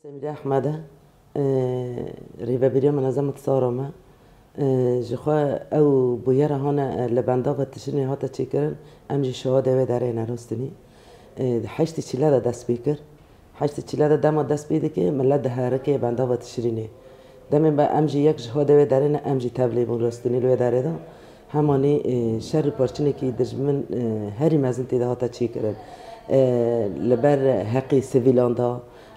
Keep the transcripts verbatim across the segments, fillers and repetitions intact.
Demîrê Ehmed e, e, rêvebiriya Menezemeta Sara me. E, ji xwe ew bûyera hane, e, li bendava Tişrînê hate çêkirin, em jî şahadê wê derê ne rostinî. E, di heştê çile de dest pê kir. Heştê çile de dema dest pê dike, millet diherike bendava Tişrînê. Demê be em jî yek ji hodê wê derê ne, em jî tevlê bûn rostinî li wê derê de. Hemanî, e, şer û parçinekî dijmin, e, herî mezin tê de hate çêkirin. E, li ber heqê sivîlan de,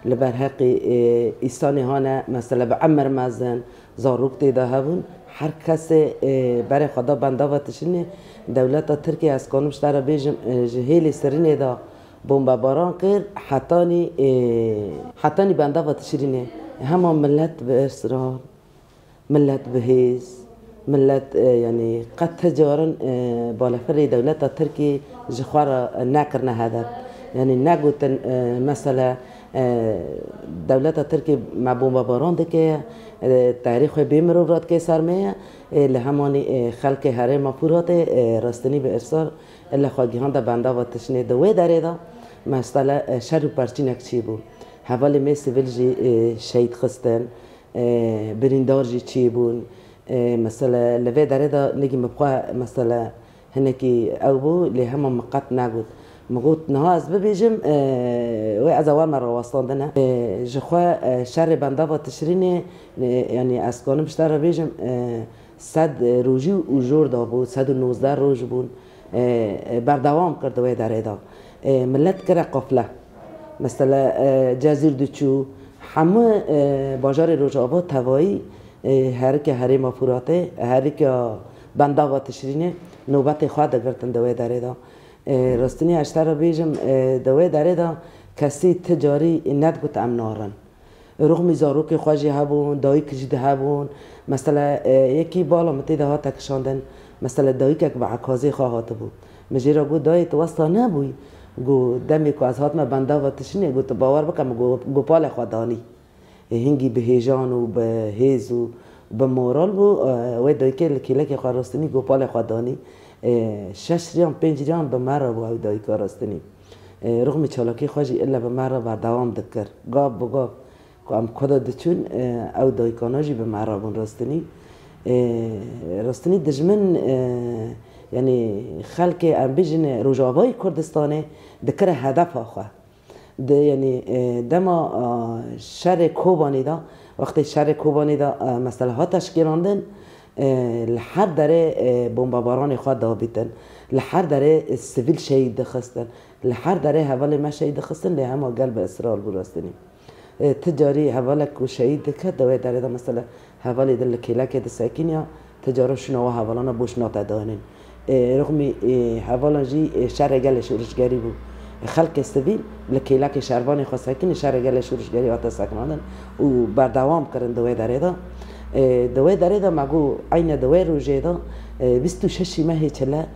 li ber heqê, e, îsanê hane, mesela bi emir mezin, zarok tê de hebûn. Her kesê, e, berê xwe da bendava Tişrînê, dewleta Tirkiyê, ez kanim ji te re bêjim, e, ji hêlê Sirînê de bombebaran kir, hetanî, e, hetanî bendava Tişrînê. Hema millet bi israr, millet bi hêz, millet, e, yanî qet ti carin, e, balafirê dewleta Tirkî ji xwe re nekirine hedef. Yanî negotin, e, mesela, e, dewleta Tirkî me bombebaran dike, e, tehrî xwe bê mirov re dike ser me ye, e, li hemanî, e, xelkê herêma Fûratê, e, restinî bi îrsar, e, li xwe gihanda bendava Tişrînê. Di wê derê de mesela, e, şer û perçînek çêbû. Hevalê me sivîl jî, e, şehîd xistin. E, birîndar jî çêbûn. E, mesela li vê derê de negî min bi xwe mesela hinekî ew bû, lê hema min qet negot. Min got, niha ez bibêjim, e, wê ez ê we me rawestandine. E, ji xwe, e, şerê bendava Tişrînê, e, yanî ez kanim ji te re bêjim, e, sed rojî û jor da bû, sed û nozdeh roj bûn. E, e, berdewam kir di wê derê de. E, millet kire qafle. Mesela, e, Cezîr diçû, hemû, e, bajarê Rojava tevayî, e, herike herêma Fûratê, herike bendava Tişrînê nobetê xwe digirtin di wê derê de. E, rastînî ez ji te re bêjim, e, di wê derê de kesî ti carî nedigot em narin. Ruxmî zarokê xwe jî hebûn, dayik jî di hebûn. Mesela, e, yekî bala min tê de hate kişandin. Mesela dayikek bi ekazê xwe hatibû. Min jê re got, dayê, tu westa nebûyî? Got, demê ku ez hatime bendava Tişrînê, got, tu bawer bike, min go-, gopalê xwe danî. E, hingî bi hêjan û bi hêz û bi moral bû. E, wê dayikê li kêlekê xwe rostinî, gopalê xwe danî. E, şeş riyan, pênc riyan bi me re bû ew dayika rostinî. E, ruxmî çalakî xwe jî îlle bi me re berdewam dikir. Gav bi gav ku em ku de diçûn, e, ew dayikana jî bi me re bûn rostinî. E, rostinî dijmin, e, yanî xelkê, em bêjin, Rojavayê Kurdistanê dikire hedefa xwe. Di, yanî, e, dema, e, şerê Kobanê de, wextê şerê Kobanê de, e, mesela hate şikêrandin, e, li her derê, e, bombebaranê xwe dabîtin. Li her derê, e, sivîl şehîd dixistin. Li her derê hevalê me şehîd dixistin, lê hema gel bi israr bû rostinî. E, ti carî hevalek ku şehîd diket, di wê derê de mesela hevalê din li kêlekê disekîniya, ti cara şûna we hevalana boş nate danîn. E, ruxmî, e, hevalan jî, e, şerê gelê şorişgerî bû. E, xelkê sivîl li kêlekê şervanê xwe sekînî, şerê gelê şorişgerî hate sekinandin û berdewam kirin di wê derê de. E, di wê derê de me got, eyne di wê rojê de, e, bîst û şeşî mehê çile,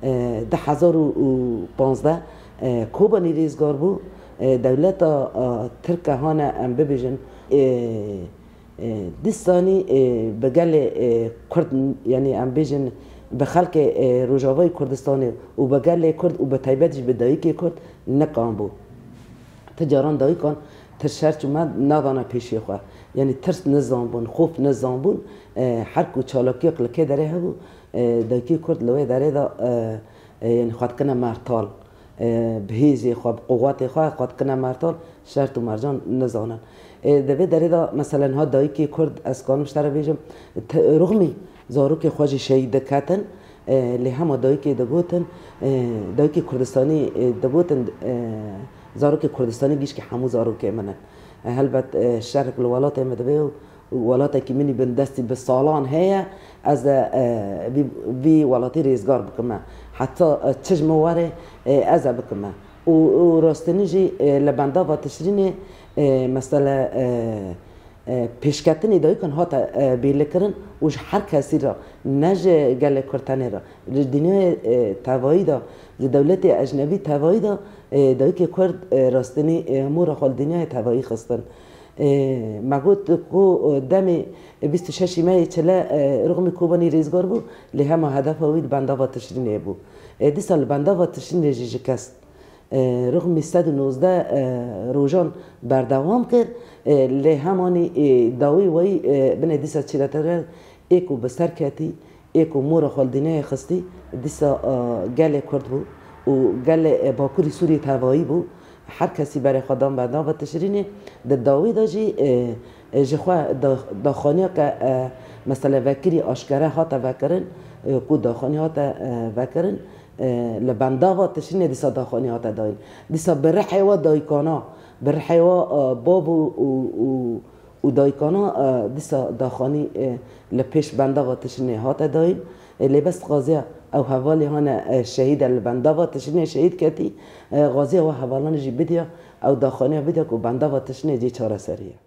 e, du hezar û panzdeh, e, Kobanî rêzgar bû. E, dewleta, e, Tirk e hane em bibêjin, e, e, disanî, e, bi gelê, e, Kurd, yanî em bêjin bi xelkê, e, Rojavayê Kurdistanê û bi gelê Kurd û bi taybet jî bi dayikê Kurd nikan bû. Ti caran dayikan tir şer çû me nadana pêşiyê xwe. Yanî tirs nizanbûn, xof nizanbûn, e, her ku çalakiyek li kê derê hebû, e, dayikê Kurd li wê derê de, e, e, yanî xwe dikine mertal. E, bi hêzê xwe, bi quwetê xwe, xwe dikine mertal, şert û mercan nizanin. E, di vê derê de, mesela, niha dayikê Kurd, ez kanim ji te re bêjim, te-, ruxmî zarokê xwe jî şehîd diketin, e, lê hema dayikê digotin, e, dayikê Kurdistanî, e, digotin, e, zarokê Kurdistanî gişkî hemû zarokê min in. E, helbet, e, şerek li welatê me dibe û welatekî min î bindestî bi salan heye, ez ê, e, vî, vî welatî rêzgar bikime. Heta, e, çi ji min were, e, ez ê bikime. Û, û rostinî jî, e, li bendava Tişrînê, e, mesela, e, e, pêşketinê dayikan hate, e, bêlikirin û ji her kesî re, ne ji gelê Kurd tenê re, ji dinyayê, e, tevayî de, ji dewletê ecnebî tevayî de, e, dayikê Kurd, e, rostinî, e, mora xwe li dinyayê tevayî xistin. E, me got ku, e, demê bîst û şeşî mehê çile, e, ruxmî Kobanî rêzgar bû, lê hema hedefa wî li bendava Tişrînê bû. E, dîsa li bendava Tişrînê jî şikest. E, rixmî sed û nozdeh, e, rojan berdewam kir. E, lê hemanî, e, dawî weyî, e, binê dîsa çîreteger ê ku bi ser ketî, ê ku mora xwe li dîneyê xistî, dîsa, e, gelê Kurd bû û gelê, e, Bakurî Sûriyê tevayî bû. Her kesî berê xwe dan bendava Tişrînê. Di dawî de jî, e, e, ji xwe da-, daxwaniya ke, e, mesele vekirî aşkere hate vekirin, e, ku daxwaniya hate, e, vekirin, e, li bendava Tişrînê dîsa daxwaniya hate dayîn. Dîsa bi rihê we dayikana, bi rihê we, e, bav û, û, û, û dayikana, e, dîsa daxwanî, e, li pêş bendava Tişrînê hate dayîn. E, lê bes xwaziya ew hevalê hane, e, şehîd e, li bendava Tişrînê şehîd ketî, e, xwaziya we hevalanê jî bidiya, ew daxwaniya bidiya ku bendava Tişrînê cê çareserî ye.